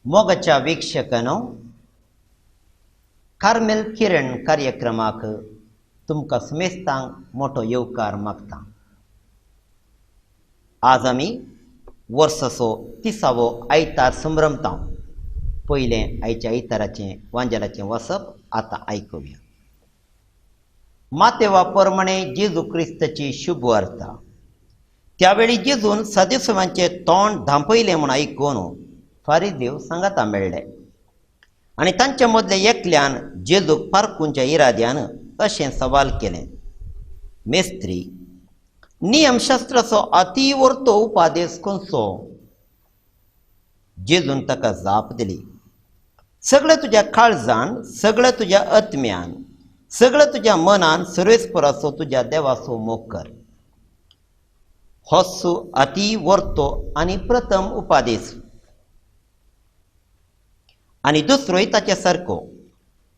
मोगाच्या वीक्षकांनो, कार्मेल किरण कार्यक्रमाक तुमकां समेस्तांक मोठो येवकार मागता. आज आमी वर्साचो 30वो आयतार संभ्रमता. पयलें आयच्या आयताराचें वांजेलाचें वसप आतां आयकुया. मातेवा प्रमाणे जेजू क्रिस्ताची शुभ वार्ता. त्यावेळी जेजून सादेसवांचें तोंड धांपयलें म्हूण आयकून फारीदेव सांगाता मेळ्ळे आनी तांचे मदले एकल्यान जेजूक पारकुंच्या इराद्यान अशें सवाल केलें, मेस्त्री, नियमशास्त्राचो अतिवर्तो उपादेश खंयचो? जेजून ताका जाप दिली, सगळें तुज्या काळजान, सगळें तुज्या आत्म्यान, सगळें तुज्या मनान सर्वेस्पराचो तुज्या देवाचो मोग कर. होच अतिवर्तो आनी प्रथम उपादेश. आनी दुसरोय ताचे सारको,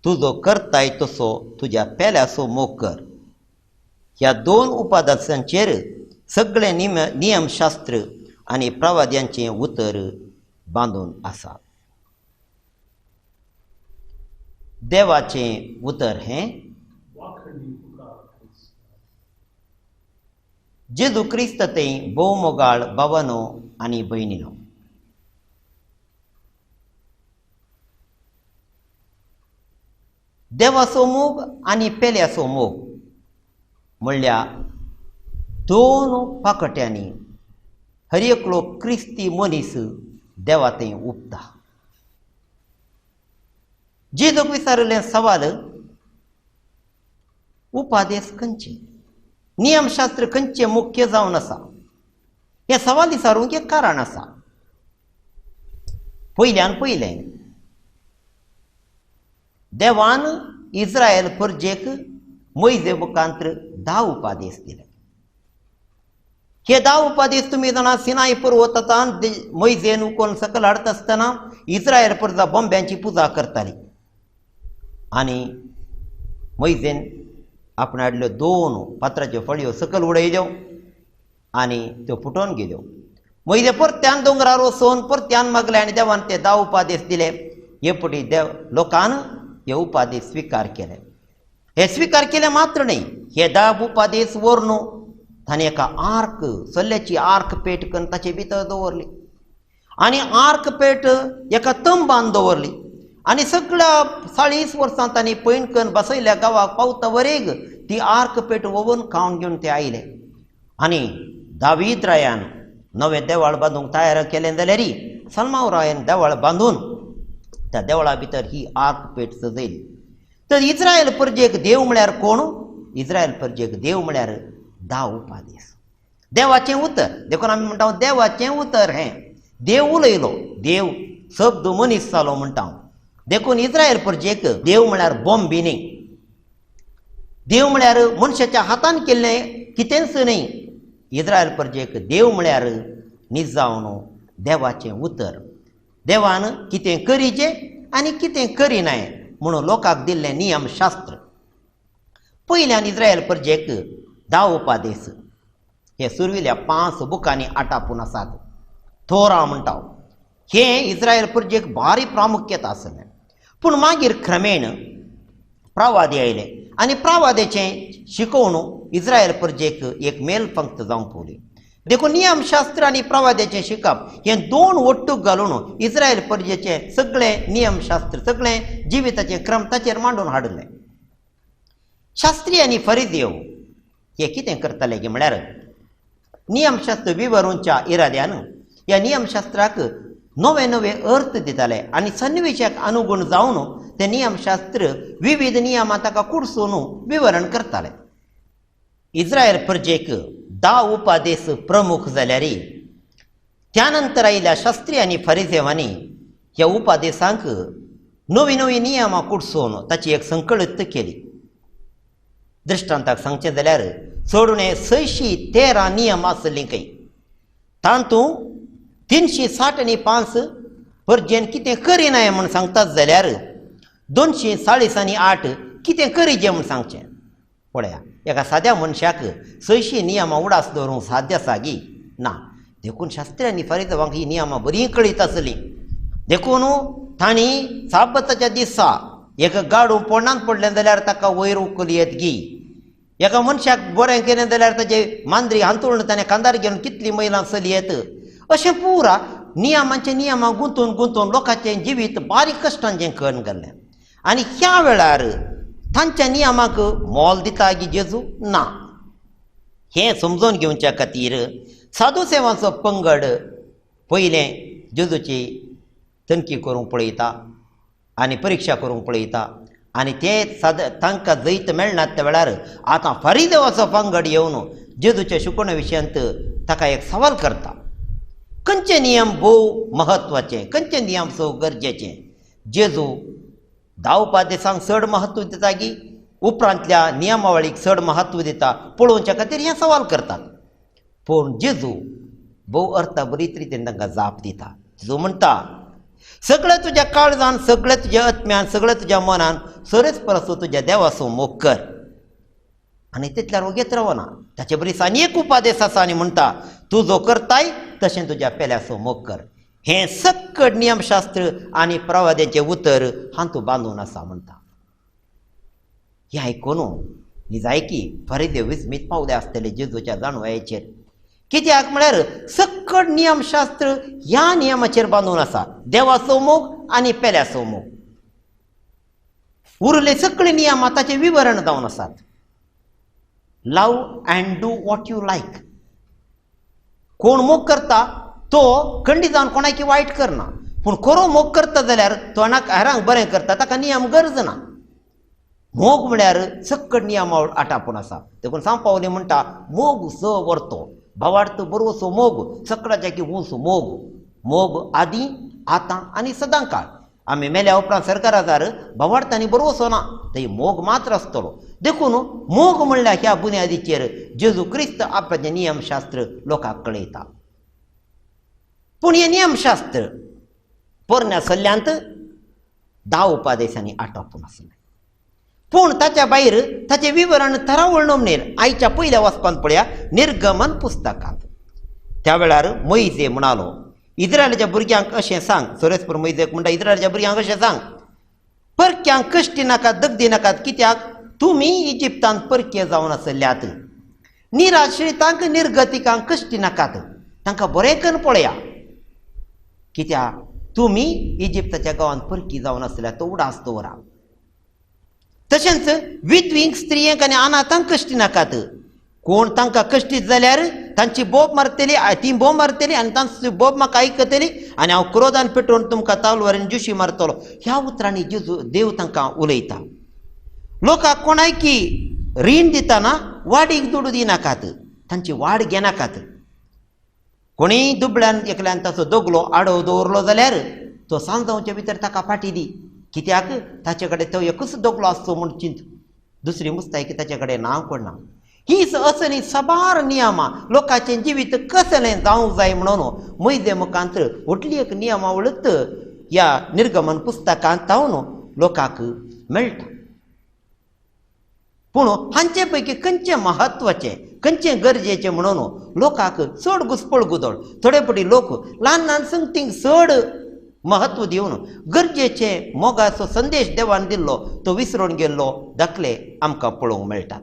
तुजो करताय तसो तुज्या पेल्याचो मोग कर. ह्या दोन उपादासांचेर सगळे नियमशास्त्र आनी प्रवाद्यांचें उतर बांदून आसा. देवाचें उतर हें जेजू क्रिस्त ते भोवमोगाळ भावानो आनी भयणीनो. देवाचो मोग आनी पेल्याचो मोग म्हणल्यार दोन पाकट्यांनी हर एकलो क्रिस्ती मनीस देवा थंय उबता. जेजूक विचारिल्लें सवाल, उपादेश खंयचे, नियमशास्त्र खंयचें मुख्य जावन आसा? हें सवाल विचारूंक एक कारण आसा. पयल्यान पयलें, देवान इस्रायल परजेक मोयजे मुखांत 10 उपादेश दिले. हे 10 उपादेश तुमी जाणा, सिनाय पर्वतान मोयजेन उकोन सकयल हाडटा आसतना इस्रायल परजा बोंब्यांची पुजा करताली आनी मोयजेन आपणे हाडल्यो 2 फातराच्यो फळयो सकयल उडयल्यो आनी त्यो फुटोवन गेल्यो. मोयजे परत्यान दोंगरार वचून परत्यान मागले आनी देवान ते 10 उपादेश दिले. हे पटी देव लोकान हे उपादेश स्विकार केले. हे स्विकार केले मात्र न्हय, हे 10 उपादेश व्हरून ताणें एका आर्क, सल्ल्याची आर्क पेट करून ताचे भितर दवरली आनी आर्क पेट एका तंबान दवरली आनी सगळ्या 40 वर्सां तांणी पैण करून बसयल्या गांवाक पावता वरेग ती आर्क पेट वोवन खावन घेवन ते आयले. आनी दावीद रायान नवें देवळ बांदूंक तयार केलें जाल्यार सलमाव रायान देवळ बांदून त्या देवळा भितर ही आर्क पेट सजयली. तर इस्रायल परजेक देव म्हळ्यार कोण? इस्रायल परजेक देव म्हळ्यार 10 उपादेश, देवाचें उतर. देखून आमी म्हणटा देवाचें उतर हें देव उलयलो, देव शब्द मनीस जालो म्हणटा. देखून इस्रायल परजेक देव म्हळ्यार बॉम्बी न्ही, देव म्हळ्यार मनशाच्या हातान केल्लें कितेंच न्ही. इस्रायल परजेक देव म्हळ्यार निजावन देवाचें उतर. देवान कितें करीचें आनी कितें करिनाय म्हणून लोकांक दिल्लें नियमशास्त्र. पयल्यान इस्रायल परजेक 10 उपादेश हे सुरविल्या 5 बुकांनी आटापून आसात. थोरा म्हणटा हें इस्रायल परजेक भारी प्रामुख्यता आसलें. पूण मागीर क्रमेण प्रवादी आयले आनी प्रवाद्याचें शिकोवन इस्रायल परजेक एक मेल पंक्त जावंक पावली. देखून नियमशास्त्र आनी प्रवाद्याचें शिकप हें 2 ಒಟ್ಟುग घालून इस्रायल परजेचें सगळें नियमशास्त्र, सगळें जिविताचें क्रम ताचेर मांडून हाडलें. शास्त्री आनी फरिदेव हे कितें करताले की म्हळ्यार नियमशास्त्र विवरूंच्या इराद्यान ह्या नियमशास्त्राक नवे नवे अर्थ दिताले आनी सन्निवेशाक अनुगूण जावन ते नियमशास्त्र विविध नियमां ताका कुडसून विवरण करताले. इस्रायल प्रजेक 10 उपादेश प्रमुख जाल्यार त्या नंतर आयिल्ल्या शास्त्री आनी फरिजेवांनी ह्या उपादेशांक नवी नवी नियमां कुडसून ताची एक संकळीत केली. दृश्टांताक सांगचें जाल्यार चड उणें 613 नियम आसलीं खंय, तातूंत 360 आनी 5 परजेन कितें करिनाय म्हूण सांगतात जाल्यार 240 आनी 8 कितें करिचें म्हूण सांगचें. पळया, एका साद्या मनशाक 600 नियमां उडास दवरूंक साध्य आसा गी ना. देखून शास्त्री आनी फरिदेवांक ही नियमां बरीं कळीत आसलीं. देखून तांणी साबताच्या दिसा एक गाडू पोंडांत पडलें जाल्यार ताका वयर उखल येत गी, एका मनशाक बरें केलें जाल्यार ताजे मांद्री हांतुळून ताणें खांदार घेवन कितलीं मैलां चली येत, अशें पुरा नियमांचे नियमां गुंतून गुंतून लोकांचें जिवीत बारीक कश्टांचें करून गेल्लें. आनी ह्या वेळार तांच्या नियमाक मोल दिता गी जेजू ना. हें समजून घेवच्या खातीर साधू सेवांचो पंगड पयलें जेजूची तनखी करूंक पळयता आनी परिक्षा करूंक पळयता आनी ते साद तांकां जैत मेळना त्या वेळार आतां फारीदेवाचो पंगड येवन जेजूच्या शिकोवण्या विशयांत ताका एक सवाल करता. खंयचे नियम भोव म्हत्वाचे, खंयचे नियम सो गरजेचे? जेजू 10 उपादेशांक चड म्हत्व दिता की उपरांतल्या नियमावळीक चड म्हत्व दिता पळोवच्या खातीर हें सवाल करतात. पूण जेजू भोव अर्था बरीच रितीन तांकां जाप दिता. जेजू म्हणटा, सगळें तुज्या काळजान, सगळें तुज्या आत्म्यान, सगळें तुज्या मनान सरेच परस तुज्या देवाचो मोग कर. आनी तितल्यार वगेत रावना, ताचे बरीच आनी एक उपादेश आसा आनी म्हणटा, तूं जो करताय तशें तुज्या पेल्याचो मोग कर. हें सक्कड नियमशास्त्र आनी प्रवाद्याचें उतर हातूंत बांदून आसा म्हणटा. हें आयकून निजायकी फरिदेव विस्मीत पावले आसतले जेजूच्या जाणवायेचेर. कित्याक म्हळ्यार सक्कड नियमशास्त्र ह्या नियमाचेर बांदून आसा, देवाचो मोग आनी पेल्याचो मोग. उरले सगळे नियम ताचें विवरण जावन आसात. Love and do what you like. कोण मोग करता तो खंडीत जावन कोणाकी वायट करना, पूण खरो मोग करता जाल्यार तो हेरांक बरें करता, ताका नियम गरज ना. मोग म्हळ्यार सक्कड नियमावळ आटापून आसा. देखून सांव पावली म्हणटा मोग स व्हरतो, भावार्थ बरोसो मोग, सकडाच्या की उंच मोग, मोग आदी आतां आनी सदां काळ. आमी मेल्या उपरांत सरकाराजार भावार्थ आनी बरोसो ना, थंय मोग मात्र आसतलो. देखून मोग म्हणल्यार ह्या बुन्यादीचेर जेजू क्रिस्त आपलें नियमशास्त्र लोकांक कळयता. पूण हें नियमशास्त्र पोरण्या सल्ल्यांत 10 उपादेशांनी आटोपून आसलें. पूण ताच्या भायर ताचें विवरण थरावळ नमनेर आयच्या पयल्या वाचपांत पळया निर्गमन पुस्तकांत. त्या वेळार मोयजे म्हणालो, इस्रायलाच्या भुरग्यांक अशें सांग, सोरेसपूर मोयजेक म्हणटा, इस्रायलाच्या भुरग्यांक अशें सांग, परक्यांक कश्टी नाकात, दगदी नाकात, कित्याक तुमी इजिप्तांत परके जावन आसल्यात. निराश्रितांक निर्गतिकांक कश्टी नाकात, तांकां बरें करून पळया, कित्याक तुमी इजिप्ताच्या गांवांत परकी जावन आसल्यात, तो उडास दवरा. तशेंच विधवींक स्त्रियांक आनी अनाथांक कश्टी नाकात, कोण तांकां कश्टीत जाल्यार तांची बोब मारतली, ती बोब मारतली आनी तांची बोब म्हाका आयकतली आनी हांव क्रोधान पेटोवन तुमकां तालवारीन जुशी मारतलो. ह्या उतरांनी जेजू देव तांकां उलयता. लोकांक कोणायकी रीण दितना वाडीक दुडू दिनाकात, तांची वाड घेनाकात. कोणीय दुबळ्यान एकल्यान ताचो दगलो आडो दवरलो जाल्यार तो सांजावचे भितर ताका फाटी दी, कित्याक ताचे कडेन तो एकूच दगलो आसचो म्हूण चिंत, दुसरी मुस्तायकी ताचे कडेन ना कोण ना. ही असली साबार नियमां लोकांचें जिवीत कसलें जावंक जाय म्हणून मोयजे मुखांत व्हडली एक नियमावळत ह्या निर्गमन पुस्तकांत तावन लोकांक मेळटा. पूण हांचे पैकी खंयचें म्हत्वाचें, खंयचें गरजेचें म्हणून लोकांक चड घुसपळ गुदळ. थोडे फावटी लोक ल्हान ल्हान संगतींक चड म्हत्व दिवन गरजेचें मोगाचो संदेश देवान दिल्लो तो विसरून गेल्लो दाखले आमकां पळोवंक मेळटात.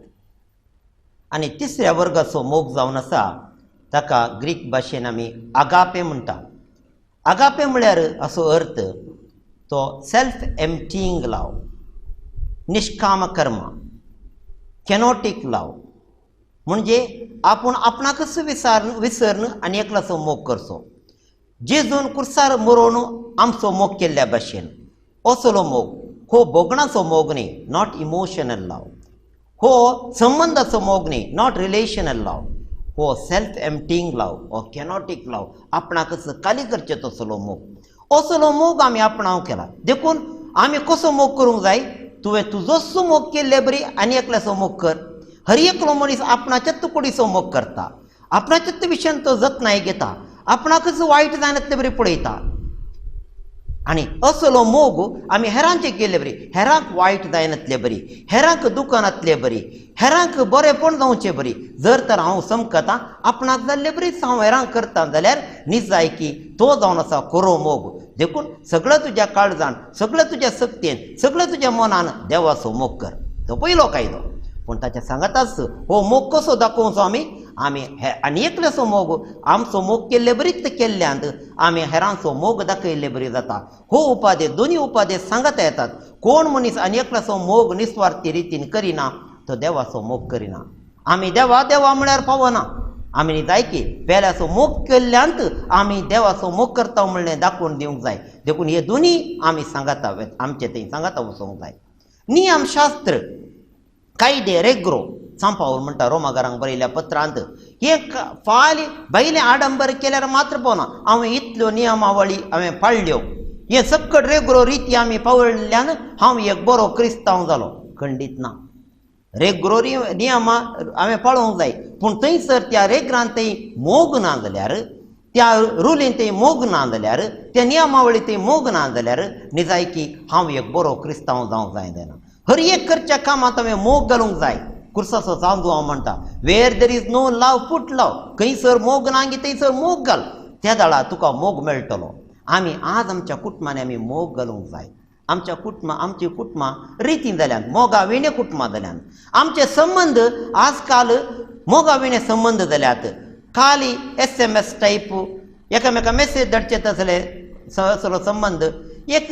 आनी तिसऱ्या वर्गाचो मोग जावन आसा ताका ग्रीक भाशेन आमी आगापे म्हणटा. आगापे म्हळ्यार असो अर्थ तो सेल्फ एम्प्टीइंग लाव, निष्काम कर्म, कॅनोटीक लाव, म्हणजे आपूण आपणाकच विसर्न आनी एकल्याचो मोग करचो. जेजून कुर्सार मरोवन आमचो मोग केल्ल्या भाशेन असलो मोग हो भोगणाचो मोग न्ही, not emotional लाव, हो संबंदाचो मोग न्ही, not relational लाव, हो सेल्फ एम्प्टीइंग लाव, हो कॅनोटीक लाव, आपणाकच खाली करचें तसलो मोग. असलो मोग आमी आपणाव केला. देखून आमी कसो मोग करूंक जाय, तुवें तुजोच मोग केल्ले बरी आनी एकल्याचो मोग कर. हर एकलो मनीस आपणाच्याच कुडीचो मोग करता, आपणाच्याच विशयान तो जतनाय घेता, आपणाकच वायट जायना ते बरी पळयता. आनी असलो मोग आमी हेरांचे केल्ले बरी, हेरांक वायट जायनातले बरी, हेरांक दुकानांतले बरी, हेरांक बरेंपण जावचें बरी. जर तर हांव समकतां आपणाक जाल्ले बरीच हांव हेरांक करता जाल्यार निजायकी तो जावन आसा खरो मोग. देखून सगळें तुज्या काळजान, सगळें तुज्या शक्तीन, सगळें तुज्या मनान देवाचो मोग कर, तो पयलो कायदो. पूण ताच्या सांगाताच हो मोग कसो दाखोवचो आमी, आमी हे आनी एकल्याचो मोग आमचो मोग केल्ले बरीच केल्ल्यांत आमी हेरांचो मोग दाखयल्ले बरी जाता. हो उपादेश, दोनी उपादेश सांगाता येतात. कोण मनीस आनी एकल्याचो मोग निस्वार्थी रितीन करिना तो देवाचो मोग करिना. आमी देवा देवा म्हळ्यार पावना, आमी जाय की पेल्याचो मोग केल्ल्यांत आमी देवाचो मोग करता म्हणलें दाखोवन दिवंक जाय. देखून हे दोनी आमी सांगाता आमचे थंय सांगाता वचोंक जाय. नियमशास्त्र, कायदे, रेग्रो, सांपावल म्हणटा रोमागारांक बरयल्ल्या पत्रांत, हे फाल भायलें आडंबर केल्यार मात्र पावना. हांवें इतल्यो नियमावळी हांवें पाळ्ळ्यो, हे सक्कड रेग्रो रिती आमी पावल्ल्यान हांव एक बरो क्रिस्तांव जालो, खंडीत ना. रेग्रो नियमां हांवें पाळोवंक जाय, पूण थंयसर त्या रेग्रान थंय मोग ना जाल्यार, त्या रुलीन थंय मोग ना जाल्यार, त्या नियमावळी थंय मोग ना जाल्यार निजायकी हांव एक बरो क्रिस्तांव जावंक जाय जायना. हर एक करच्या कामांत हांवें मोग घालूंक जाय. कुर्साचो चांदू हांव म्हणटा, where there is no love put love. खंयसर मोग ना गी थंयसर मोग घाल, त्या दाळा तुका मोग मेळटलो. आमी आज आमच्या कुटुंबांनी आमी मोग घालूंक जाय. आमच्या कुटुंबां, आमची कुटुंबां रिती जाल्यान, मोगा विणे कुटुंबां जाल्यान. आमचे संबंद आजकाल मोगा विणे संबंद जाल्यात. खाली SMS type एकामेका मेसेज धाडचे तसले असलो संबंद, एक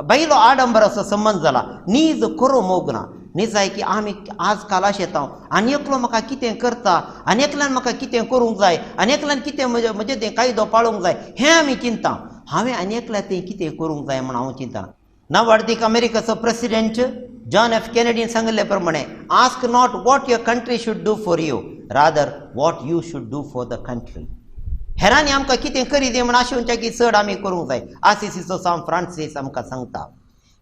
बैलो आडंबराचो संबंद जाला. नीज खरो मोग ना. निजाय की आमी आजकाल अशें येता, आनी एकलो म्हाका कितें करता, आनी एकल्यान म्हाका कितें करूंक जाय, आनी एकल्यान कितें म्हजें तें कायदो पाळूंक जाय हें आमी चिंता. हांवें आनी एकल्या तें कितें करूंक जाय म्हूण हांव चिंता. नावाडदीक अमेरिकाचो प्रेसिडेंट जॉन एफ केनेडीन सांगिल्ले प्रमाणे, ask not what your country should do for you, rather what you should do for the country. हेरांनी आमकां कितें करी दी म्हण आशेवच्या की चड आमी करूंक जाय. आसिसीचो सांत फ्रांसीस आमकां सांगता,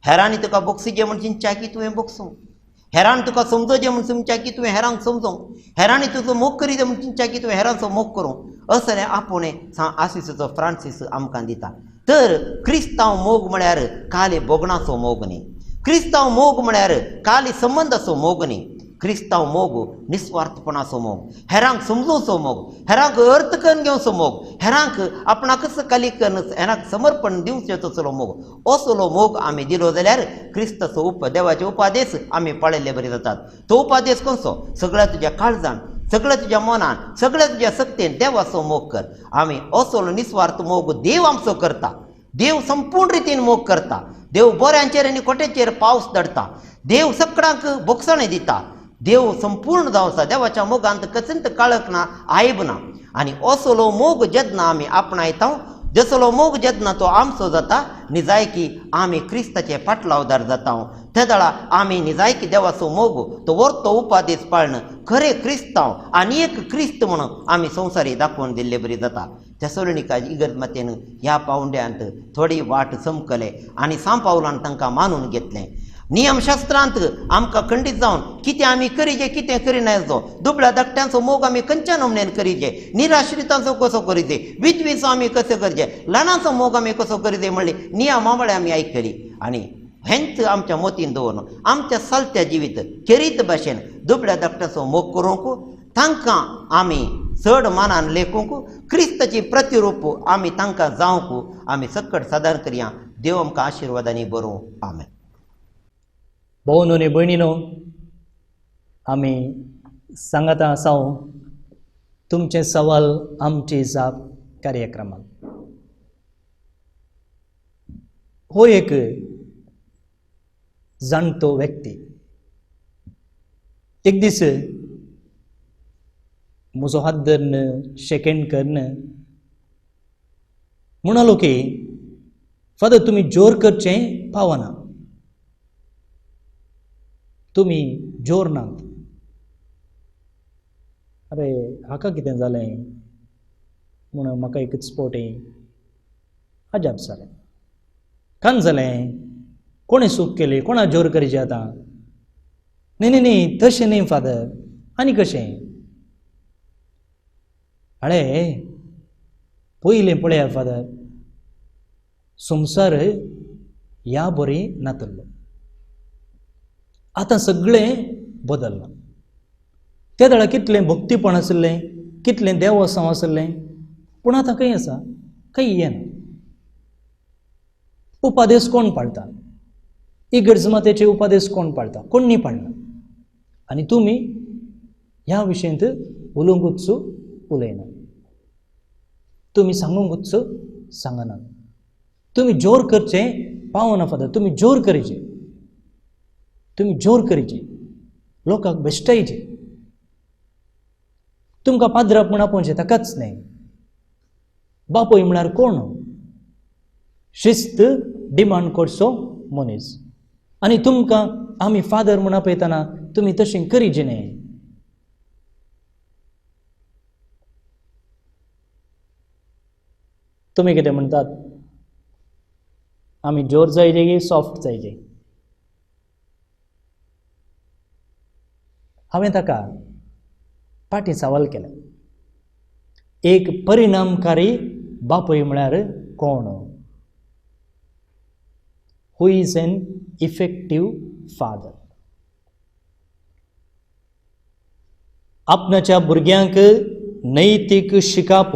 हेरांनी तुका बोगसुचें म्हण चिंतच्या की तुवें बोगसूं, हेरान तुका समजोचें म्हण समच्या की तुवें हेरांक समजोंक, हेरांनी तुजो मोग करी म्हण चिंतच्या की तुवें हेरांचो मोग करूं, असलें आपोवणें आसिसीचो फ्रांसीस आमकां दिता. तर क्रिस्तांव मोग म्हळ्यार काली भोगणाचो मोग न्ही, क्रिस्तांव मोग म्हळ्यार काली संबंदाचो मोग न्ही, क्रिस्तांव मोग निस्वार्थपणाचो मोग, हेरांक समजोवचो मोग, हेरांक अर्थ करून घेवचो मोग, हेरांक आपणाकच काली करून हेरांक समर्पण दिवचें तसलो मोग. असलो मोग आमी दिलो जाल्यार क्रिस्ताचो देवाचे उपादेश आमी पळयल्ले बरी जातात. तो उपादेश कोणसो? सगळ्या तुज्या काळजान, सगळ्या तुज्या मनान, सगळ्या तुज्या शक्तेन देवाचो मोग कर. आमी असलो निस्वार्थ मोग देव आमचो करता. देव संपूर्ण रितीन मोग करता. देव बऱ्यांचेर आनी कोट्याचेर पावस दडटा. देव सगळ्यांक बोगसणें दिता. देव संपूर्ण जावन आसा. देवाच्या मोगांत कचंत काळख ना, आयब ना. आनी असलो मोग जेन्ना आमी आपणायता, जसलो मोग जेन्ना तो आमचो जाता, निजायकी आमी क्रिस्ताचे पाटलावदार जाता. तेदळा आमी निजायकी देवाचो मोग तो वर्तो उपादेश पाळण खरें क्रिस्तांव आनी एक क्रिस्त म्हणून आमी संवसारी दाखोवन दिल्ले बरी जाता. थेसलोनिका इगर्ज मातेन ह्या पावंड्यांत थोडी वाट चमकले आनी सांत पावलान तांकां मानून घेतलें. नियमशास्त्रांत आमकां खंडीत जावन कितें आमी करीजे कितें करिनासो, दुबळ्या धाकट्यांचो मोग आमी खंयच्या नमनेन करीजे, निराश्रितांचो कसो करीजे, विधवीचो आमी कसो करचे, ल्हानांचो मोग आमी कसो करीजे म्हणली नियमावळी आमी आयकली. आनी हेंच आमच्या मतीन दवरून आमच्या चलत्या जिवीत खेरीत भाशेन दुबळ्या धाकट्याचो मोग करूंक, तांकां आमी चड मानान लेखूंक, क्रिस्ताची प्रतिरूप आमी तांकां जावंक आमी सकट सादर करया. देव आमकां आशिर्वादांनी बरोवं. आमेन. भोवनो आनी भयणीनो, आमी सांगाता आसा तुमचें सवाल आमची जाप कार्यक्रमांत. हो एक जाणटो व्यक्ती एक दीस म्हजो हात धरून शेकेंड करून म्हणालो की, फादर तुमी जोर करचें पावना, तुमी जोर नात. अरे हाका कितें जालें म्हणून म्हाका एकच स्पोटी अजाप जालें. कान जालें, कोणें चूक केली, कोणा जोर करचें आतां? न्ही न्ही न्ही तशें न्ही फादर, आनी कशें? अळे पयलें पळया फादर, संवसार ह्या बरी नातल्लो, आतां सगळें बदल्लां. त्या वेळार कितलें भक्तीपण आशिल्लें, कितलें देवसांव आशिल्लें, पूण आतां खंय आसा? खंय येना. उपादेश कोण पाळटा? इगर्ज मातेचे उपादेश कोण पाळटा? कोण न्ही पाळना. आनी तुमी ह्या विशयांत उलोवंकूच उलयना, तुमी सांगूंकूच सांगना. तुमी जोर करचें पावना फादर, तुमी जोर करचें, तुमी जोर करचें, लोकांक बेश्टायचे. तुमकां पाद्राप म्हूण आपोवचें ताकाच न्हय. बापूय म्हळ्यार कोण? शिस्त डिमांड करचो मनीस. आनी तुमकां आमी फादर म्हूण आपयतना तुमी तशें करीचे न्हय. तुमी कितें म्हणटात? आमी जोर जायजे की सॉफ्ट जायजे? हांवें ताका पाटी सवाल केलें, एक परिणामकारी बापूय म्हळ्यार कोण? Who is an effective father? आपणाच्या भुरग्यांक नैतीक शिकाप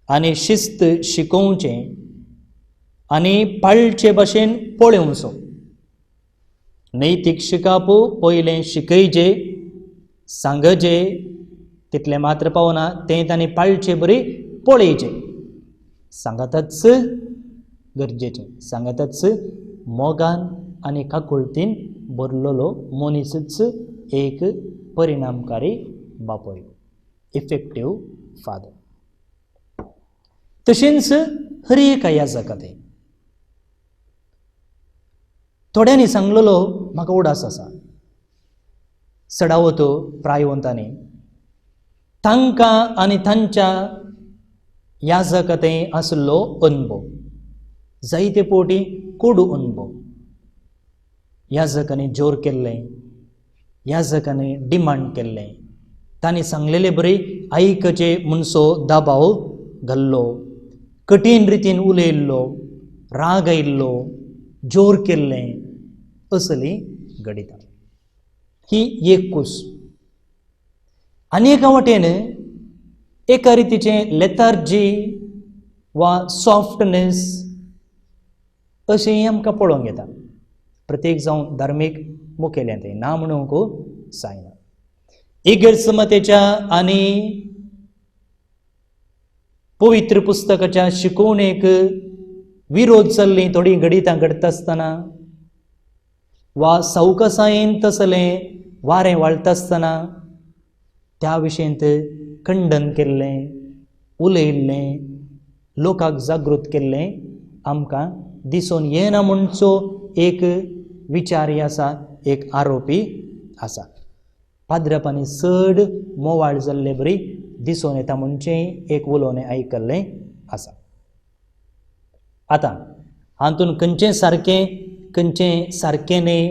आनी शिस्त शिकोवचें आनी पाळचे भाशेन पळोवचो. नैतीक शिकाप पयलें शिकयचे, सांगचे, तितलें मात्र पावना, तें तांणी पाळचे बरी पळयचें. सांगातच गरजेचें, सांगातच मोगान आनी काकुळतीन भरलेलो मनीसच एक परिणामकारी बापूय, इफेक्टीव फादर. तशेंच हर एका याजका तें थोड्यांनी सांगलेलो म्हाका उडास आसा, चडावत प्रायवंतांनी तांकां आनी तांच्या याजकतें आसलो अनुभव, जायते पोटी कोडू अनुभव. याजकांनी जोर केल्लें, याजकांनी डिमांड केल्लें, तांणी सांगलेले बरी आयकचे म्हणसो दबाव घाल्लो, कठीण रितीन उलयल्लो, राग आयिल्लो, जोर केल्लें, असली घडिता ही एक कूस. आनी एका वाटेन एका रितीचें लेतार्जी वा सॉफ्टनेस अशें आमकां पळोवंक येता. प्रत्येक जावं धार्मीक मुखेल्यांत ना म्हणूंक जायना. इगर्जमतेच्या आनी पवित्र पुस्तकाच्या शिकोवणेक विरोध जाल्लीं थोडीं घडितां घडटा आसतना वा सवकसायेन तसलें वारें वाळटा आसतना त्या विशयंत खंडन केल्लें, उलयल्लें, लोकांक जागृत केल्लें आमकां दिसून येना म्हणचो एक विचारय आसा, एक आरोपी आसा. पाद्रपांनी चड मोवाळ जाल्ले बरी दिसून येता म्हणचें एक उलोवणें आयकल्लें आसा. आतां हातूंत खंयचें सारकें खंयचें सारकें न्हय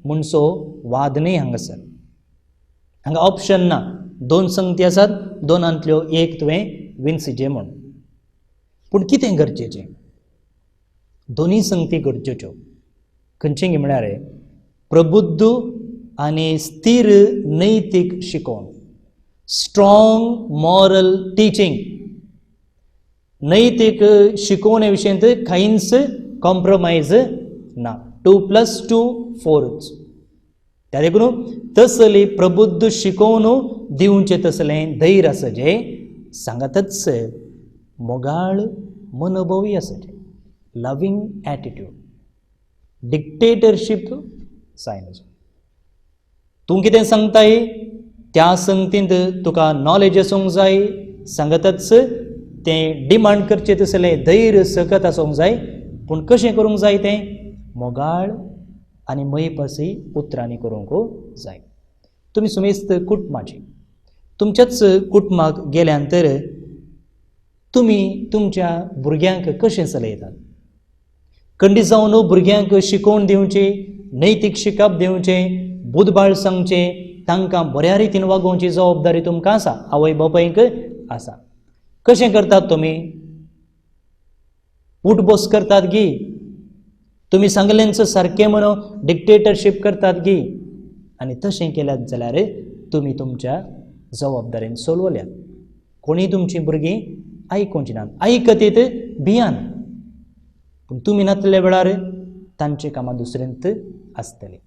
म्हणचो वाद न्हय हांगासर. हांगा ऑप्शन ना, दोन संगती आसात, दोनांतल्यो एक तुवें विंचचें म्हूण. पूण कितें गरजेचें? दोनूय संगती गरजेच्यो. खंयचें म्हळ्यार प्रबुद्ध आनी स्थिर नैतीक शिकोवण, स्ट्रॉंग मॉरल टिचींग. नैतीक शिकोवणे विशयंत कांयच कॉम्प्रोमायज ना. 2 + 2 4. त्या देखून तसली प्रबुद्ध शिकोवन दिवचें तसलें धैर्य आसचें, सांगातच मोगाळ मनोभवी आसचें, लवींग एटिट्यूड. डिक्टेटरशीप जायना. तूं कितें सांगताय त्या संगतींत तुका नॉलेज आसूंक जाय, सांगतच तें डिमांड करचें तसलें धैर्य सकत आसूंक जाय. पूण कशें करूंक जाय तें मोगाळ आनी मयपासी उतरांनी करूंक जाय. तुमी सुमेस्त कुटुंबाची, तुमच्याच कुटुंबाक गेल्यान तर तुमी तुमच्या भुरग्यांक कशें चलयतात? खंडीत जावन भुरग्यांक शिकोवन दिवची, नैतीक शिकप दिवचें, बुदबाळ सांगचें, तांकां बऱ्या रितीन वागोवची जबाबदारी तुमकां आसा, आवय बापायक आसा. कशें करतात तुमी? उठबस करतात गी? तुमी सांगलेंच सारकें म्हणून डिक्टेटरशीप करतात गी? आनी तशें केल्यात जाल्यार तुमी तुमच्या जबाबदारेन सोलवल्यात. कोणीय तुमचीं भुरगीं आयकुची नात, आयकतीत भियान. पूण तुमी नातल्या वेळार तांची कामां दुसऱ्यांत आसतलीं.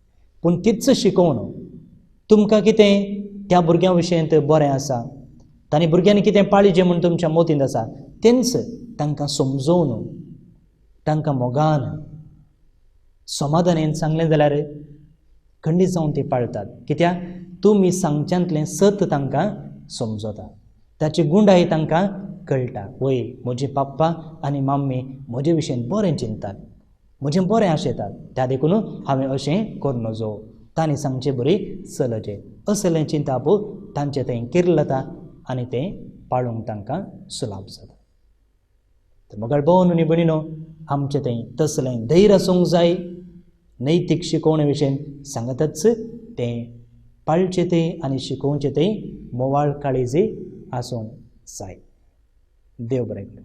पूण तीच शिकोवन तुमकां कितें त्या भुरग्यां विशयंत बरें आसा, तांणी भुरग्यांनी कितें पाळीचें म्हूण तुमच्या मतींत आसा, तेंच तांकां समजोवन तांकां मोगान समाधानेन सांगलें जाल्यार खंडीत जावन ती पाळटात. कित्याक तुमी सांगच्यांतलें सत तांकां समजता, ताची गुंडाय तांकां कळटा. वय म्हजे पप्पा आनी मम्मी म्हजे विशयन बरें चिंततात, म्हजें बरें आशेतात, त्या देखून हांवें अशें करूं नजो, तांणी सांगचें बरी चलचें, असलें चिंताप तांचें थंय किर्लता आनी तें पाळूंक तांकां सुलाभ जाता. तर मोगाळ भोवन आनी भयणीनो, आमचें थंय तसलें धैर्य आसूंक जाय, नैतीक शिकोवणे विशयन सांगतच तें पाळचें तें आनी शिकोवचें तें मोवाळ काळीजी आसूंक जाय. देव बरें करूं.